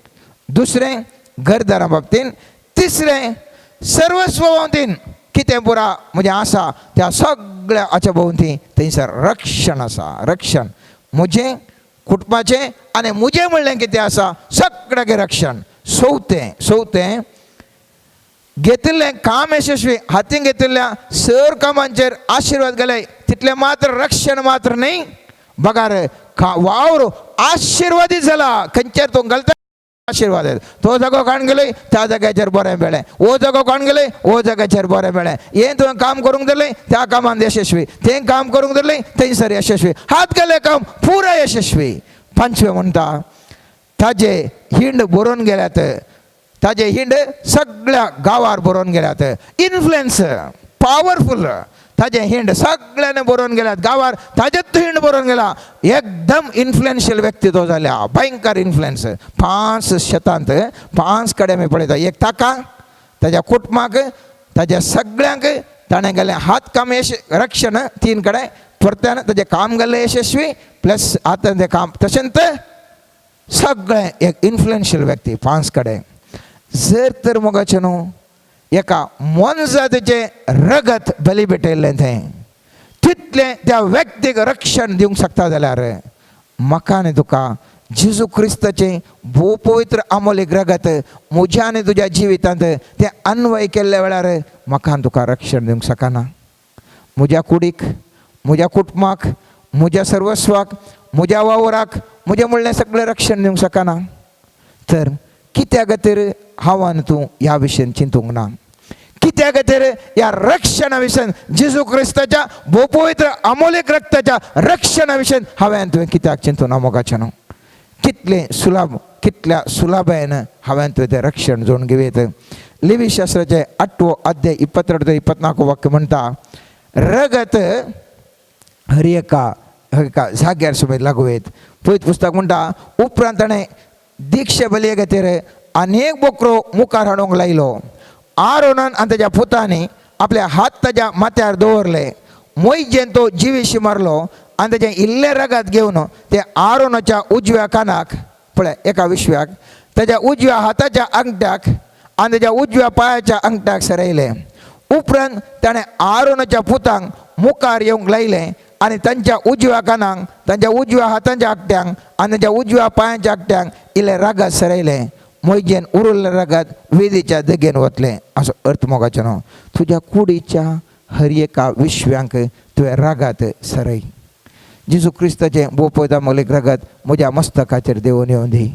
S1: दुसरें घरदारा बाबतींत, तिसरें सर्वस्व भोंवतीन, कितें पुरा म्हजें आसा त्या सगळ्या हाच्या भोंवती थंयसर रक्षण आसा. रक्षण म्हजें, कुटुंबाचें आनी म्हजें म्हणलें कितें आसा सगळ्याक रक्षण. चवथें, चवथें घेतिल्लें काम यशस्वी, हातीन घेतिल्ल्या सर कामांचेर आशिर्वाद गेले. तितलें मात्र रक्षण मात्र न्ही, बगार वावर आशिर्वादीत जाला. खंयचेर तूं घालता आशिर्वाद येता. तो जागो काडून गेले त्या जाग्याचेर बरें मेळ्ळें, हो जागो काडून गेले हो जाग्याचेर बरें मेळ्ळें. हें तुवें काम करूंक धरलें त्या कामांत यशस्वी, तें काम करूंक धरलें थंयसर यशस्वी, हात गेले काम पुरा यशस्वी. पांचवें म्हणटा ताजे हिंड बरोवन गेल्यात, ताजे हिंड सगळ्या गांवार बरोवन गेल्यात. इन्फ्लुएन्स पावरफुल, ताजे हिंड सगळ्यांनी बरोवन गेल्यात गांवार, ताजेच हिंड बरोवन गेला. एकदम इन्फ्लुएन्शियल व्यक्ती तो जाल्या, भयंकर इन्फ्लुएन्स. पांच शेतांत पांच कडेन आमी पळयता. एक ताका, ताज्या कुटुंबाक, ताज्या सगळ्यांक ताणें गेलें हात काम यश रक्षण तीन कडेन, परत्यान ताजें काम गेल्लें यशस्वी, प्लस आतां तें काम तशेंच सगळें एक इन्फ्लुएन्शियल व्यक्ती पांच कडेन. जर तर मोगाचें न्हू एका मोनजातीचें रगत बली भेटयल्लें तें तितलें त्या व्यक्तीक रक्षण दिवंक शकता जाल्यार म्हाका आनी तुका जेजू क्रिस्ताचें भोव पवित्र अमोलीक रगत म्हज्या आनी तुज्या जिवितांत तें अन्वय केल्ल्या वेळार म्हाका आनी तुका रक्षण दिवंक शकना? म्हज्या कुडीक, म्हज्या कुटुंबाक, म्हज्या सर्वस्वाक, म्हज्या वावराक, म्हजें म्हणलें सगळें रक्षण दिवंक शकना? तर कित्या खातीर हांव आनी तूं ह्या विशयान चिंतूंक ना? कित्या खातीर ह्या रक्षणा विशयान, जेजू क्रिस्ताच्या भोव पवित्र अमोलीक रक्ताच्या रक्षणा विशयान हांवें आनी तुवें कित्याक चिंतूं ना मोगाचें न्हू? कितलें सुलाभ, कितल्या सुलाभायेन हांवें तुवें तें रक्षण जोडून घेवयेत. लेवी शास्त्राचे आठवो अध्याय 22 ते 24 वाक्य म्हणटा, रगत हर एका हर एका जाग्यार समेत लागू येत. पवित्र पुस्तक म्हणटा, उपरांत ताणें दीक्षा बलये खातीर अनेक बोकरो मुखार हाडूंक लायलो. आरोनान आनी ताज्या पुतांनी आपले हात ताज्या माथ्यार दवरले. मोयजेन तो जिवीशी मारलो आनी ताजें इल्लें रगत घेवन ते आरोनाच्या उजव्या कानाक, पळय एका विश्व्याक, ताज्या उजव्या हाताच्या अंगठ्याक आनी ताज्या उजव्या पांयाच्या अंगठ्याक सरयलें. उपरांत ताणें आरोनाच्या पुतांक मुखार येवंक लायलें आनी तांच्या उजव्या कानाक, तांच्या उजव्या हातांच्या आगट्यांक आनी तांच्या उजव्या पांयांच्या आगट्यांक इल्लें रगत सरयलें. मोयजेन उरिल्लें रगत वेदीच्या देगेन वतलें. असो अर्थ मोगाचें न्हू, तुज्या कुडीच्या हर एका विश्व्यांक तुवें रगत सरय. जेजू क्रिस्ताचें भोव मोलीक रगत म्हज्या मस्तकाचेर देंवून येवन दी.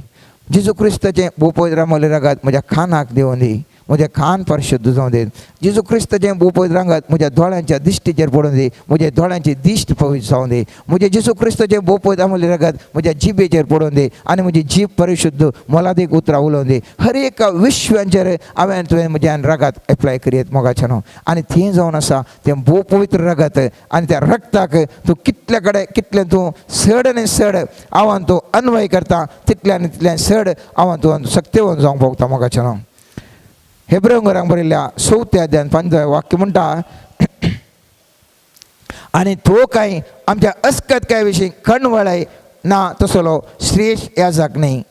S1: जेजू क्रिस्ताचें भोव मोली रगत म्हज्या खानाक देंवून दी, म्हजें खान परिशुद्ध जावं दी. जेजू क्रिस्ताचें भोव पवित्र रगत म्हज्या दोळ्यांच्या दिश्टीचेर पडून दी, म्हज्या दोळ्यांची दिश्ट पवित्र जावं दी. म्हजें जेजू क्रिस्ताचें भोव पवित्र अमूल्य रगत म्हज्या जिबेचेर पडून दी आनी म्हजी जीब परिशुद्ध मोलादीक उतरां उलोवन दी. हर एका विश्वांचेर हांवें तुवें म्हज्यान रगत एप्लाय करयत मोगाचें न्हू. आनी तें जावन आसा तें भोव पवित्र रगत आनी त्या रक्ताक तूं कितले कडेन कितलें तूं चड आनी चड हांव तूं अन्वय करता, तितलें आनी तितलें चड हांव तूं सक्तेवन जावंक पावता मोगाचें न्हू. हेब्रेव बरयल्ल्या चवथ्या अध्यायान 5व्या वाक्य म्हणटा, आनी तो काय आमच्या अस्कत काय विशीं कणवळाय ना तसलो श्रेश्ठ याजक न्ही.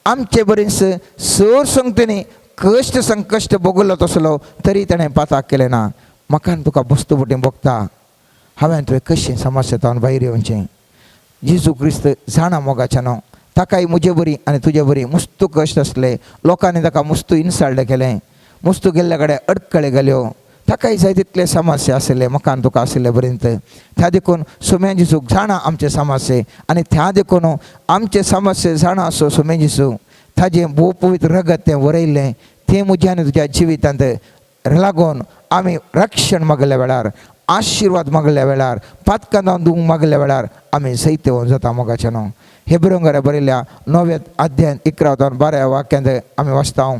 S1: आमचे बरीच सर संगतींनी कश्ट संकश्ट भोगलो तसलो, तरी ताणें पाताक केलें ना. म्हाका आनी तुका बस्तू बोटी भोगता. हांवें तुवें कशें समस्या भायर येवचें? जेजू क्रिस्त जाणा मोगाचें न्हू, ताकाय म्हजे बरी आनी तुजे बरी मुस्तू कश्ट आसले. लोकांनी ताका मुस्तू इन्सल्ट केलें, मुस्तू गेल्ल्या कडेन अडकळे घाल्यो. ताकाय जाय तितले समस्या आशिल्ले, म्हाका आनी तुका आशिल्ले पर्यंत. त्या देखून सुम्या जेजूक जाणा आमचे समस्ये आनी त्या देखून आमचे समस्ये जाणा असो सुम्या जेजू ताजें भोव पवित्र रगत तें वरयल्लें. तें म्हज्या आनी तुज्या जिवितांत लागून आमी रक्षण मागल्या वेळार, आशिर्वाद मागल्या वेळार, पातकां दुंग मागल्या वेळार आमी सैत्यवन जाता मोगाचें न्हू. हेब्रेव बरयल्ल्या णव्या अध्यायान 11 12 वाक्यांत आमी वाचता,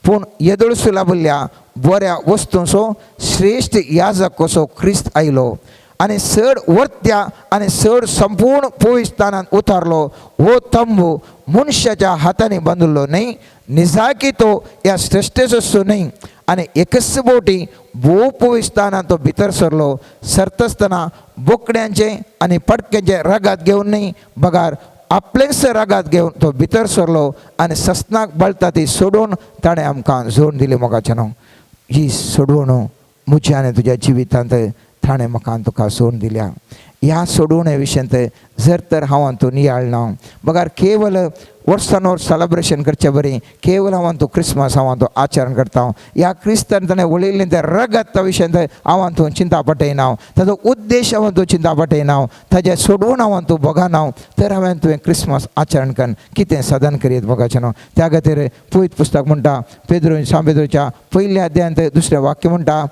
S1: पूण येदोळसू लाभिल्ल्या बऱ्या वस्तूंचो श्रेश्ठ याजक कसो ख्रिस्त आयलो. आनी चड वर्त्या आनी चड संपूर्ण पवित्रस्थानांत उतारलो. हो तंबू मनशाच्या हातांनी बांदिल्लो न्हय, निजाकी तो ह्या श्रेश्ठेचो न्हय. आनी एकच बोटी भोव पवित्रस्थानांत तो भितर सरलो, सरतासतना बोकड्यांचे आनी पडक्यांचे रगात घेवन न्हय, बगार आपलेंच रगात घेवन तो भितर सरलो आनी ससनाक बळटा ती सोडून ताणें आमकां जोड दिली. मोगाचें न्हू, ही सोडवण म्हज्या आनी तुज्या जिवितांत ताणें म्हाका आनी तुका सोडून दिल्या. ह्या सोडवणे विशयांत जर तर हांव तूं नियाळना बगार केवल वर्सान वर्स सेलेब्रेशन करचे बरी, केवल हांव तूं क्रिसमस हांव तूं आचरण करता, ह्या क्रिस्तान ताणें वळिल्लें तें रगत विशयांत हांव तूं चिंता पटयना, ताजो उद्देश हांव तूं चिंता पटयना, ताजें सोडवण हांव तूं भोगना, तर हांवें तुवें क्रिसमस आचरण करून कितें साधन करीत मोगाचें न्हू? त्या खातीर पवित्र पुस्तक म्हणटा, पेद्रो सांत पेद्रोच्या पयल्या अध्यायांत दुसरें वाक्य म्हणटा,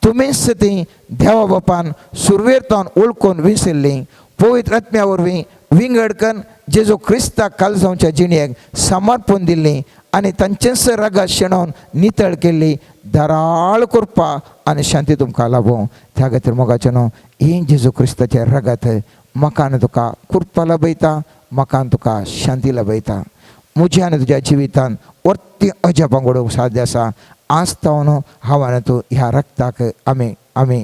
S1: तुमीच ती देवा बापान सुरवेर तावन ओळखून विसरली, पवित्र आत्म्या वरवीं विंगड कन्न जेजू क्रिस्ताक कालजांवच्या जिणेक समर्पण दिल्ली आनी तांचेंच रगत शेणोवन नितळ केल्ली दराळ कृपा आनी शांती तुमकां लाभूं. त्या खातीर मोगाचें न्हू, ही जेजू क्रिस्ताचें रगत म्हाका आनी तुका कृपा लाभयता, म्हाका आनी तुका शांती लाभयता. म्हज्या आनी तुज्या जिवितान वर्ती अजापां घडोवंक साध्य आसा. आज तावन हांव आनी तूं ह्या रक्ताक आमी आमी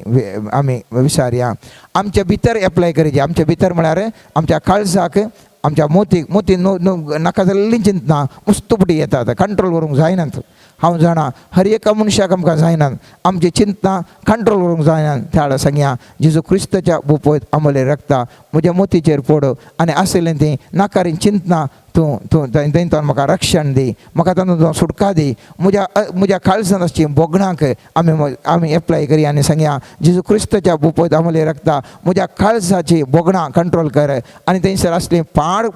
S1: आमी विचारया, आमच्या भितर एप्लाय करची. आमच्या भितर म्हळ्यार आमच्या काळजाक, आमच्या मोतीक. मोती न्हू न्हू नाका जाल्लीं चिंतना मुस्तुपटी येतात, कंट्रोल करूंक जायनात. हांव जाणा, हर एका मनशाक आमकां जायनात, आमची चिंतना कंट्रोल करूंक जायनात. त्या वेळार सांगया, जेजू क्रिस्ताच्या भोपयत आमले रक्ता म्हज्या मोतीचेर पड आनी आशिल्लें ती नाकारी चिंतना तूं तूं तातूंत म्हाका रक्षण दी, म्हाका तातूंत सुटका दी. म्हज्या म्हज्या काळजांत आसची भोगणांक आमी आमी एप्लाय करया आनी सांगया, जेजू क्रिस्ताच्या भोपयत आमले रक्ता म्हज्या काळजाची भोगणां कंट्रोल कर आनी थंयसर आसली पाड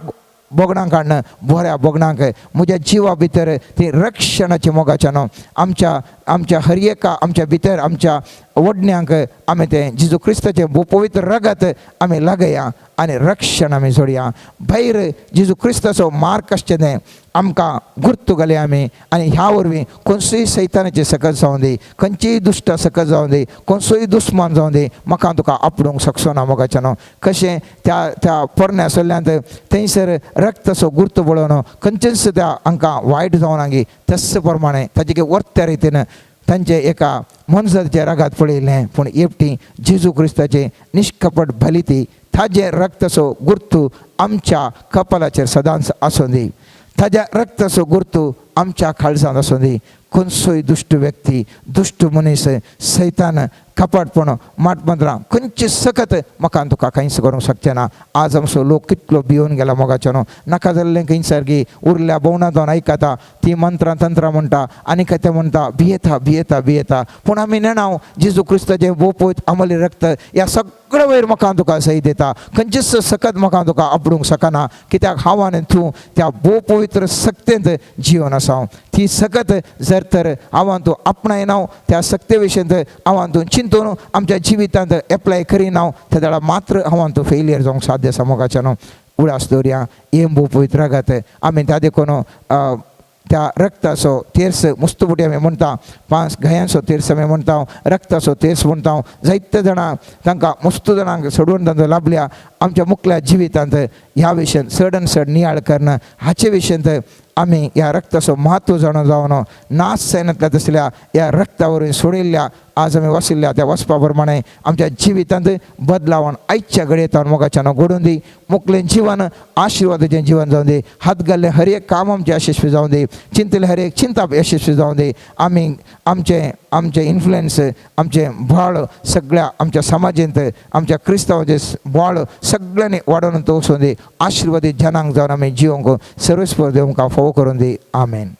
S1: भोगणां काडून बऱ्या भोगणांक म्हज्या जिवा भितर ती रक्षणाची मोगाच्या न्हू, आमच्या आमच्या हर एका आमच्या भितर आमच्या वडण्यांक आमी तें जेजू क्रिस्ताचें पवित्र रगत आमी लागया आनी रक्षण आमी जोडया. भायर जेजू क्रिस्ताचो मार्क आसचें तें आमकां गुर्तू घालया आमी. आनी ह्या वरवीं खंयचोय सैतानाची सकत जावं दी, खंयचीय दुश्ट सकत जावं दी, खंयचोय दुस्मान जावं दी, म्हाका तुका आपडूंक शकचो ना. मोगाचें न्हू, कशें त्या त्या पोरण्या सल्ल्यांत थंयसर रक्ताचो गुर्तू पळोवन खंयचेच त्या हांकां वायट जावना गी, तस प्रमाणे ताजे वर्त्या रितीन तांचे एका मनशाचे रगात पळयलें, पूण एकटी जेजू क्रिस्ताचे निष्कपट बलिती ताजें रक्ताचो गुर्तू आमच्या कपालाचेर सदांच आसूं दी, ताज्या रक्ताचो गुर्तू आमच्या काळजांत आसूं दी. खंयचोय दुश्ट व्यक्ती, दुश्ट मनीस, सैतान, कपाटपण, माटमंत्रां, खंयची सकत म्हाका तुका कांयच करूंक शकचें ना. आज आमचो लोक कितलो भियोन गेला मोगाचो न्हू. नाका जाल्लें खंय सारकी उरल्या भोवणांत आयकता ती मंत्रां तंत्रां म्हणटा आनी कितें म्हणटा, भियेता भियेता भियेता. पूण आमी नेणाव, जेजू क्रिस्ताचें बोपोत आमले रक्त ह्या सगळ्या वयर म्हाका तुका सही दिता. खंयचीच सकत म्हाका तुका आपडूंक शकना, कित्याक हांव आनी तूं त्या भोव पवित्र सक्तेंत जिवन आसा. ती सकत जर तर हांव तूं आपणायना, त्या सक्ते विशयांत हांव तूं चिंतून आमच्या जिवितांत एप्लाय करिना, त्या वेळार मात्र हांव तूं फेलियर जावंक साध्य आसा. मोगाच्या न्हू, उडास दवरया हें भोव पवित्र रगत आमी त्या देखून त्या रक्ताचो तेर्स मुस्तुपुटी आमी म्हणटा, पांच गयांचो तेर्स आमी म्हणटा, रक्ताचो तेर्स म्हणटा. जायते जाणां तांकां मस्त जाणांक सोडून तांचो लाभल्या. आमच्या मुखल्या जिवितांत ह्या विशयांत चड आनी चड नियाळ करणं हाचे विशयांत आमी ह्या रक्ताचो म्हत्व जाणून जावन नाश जायनातल्या तसल्या ह्या रक्ता वरवीं सोडिल्ल्या आज आमी वशिल्ल्या त्या वचपा प्रमाणे आमच्या जिवितांत बदलावन आयच्या घडयेतान मोगाच्यान घडून दी. मुकलें जिवन आशिर्वादाचें जीवन जावं दी. हात घाल्लें हर एक काम आमचें यशस्वी जावं दी. चिंतलें हर एक चिंताप यशस्वी जावं दी. आमी आमचें आमचें इन्फ्लुयन्स, आमचें बळ सगळ्या आमच्या समाजेंत, आमच्या क्रिस्तांवाचें बळ सगळ्यांनी वाडोवन वचूं दी. आशिर्वादीत जनांक जावन आमी जिवंक सर्वेस्पर देव आमकां फावो करून दी. आमेन.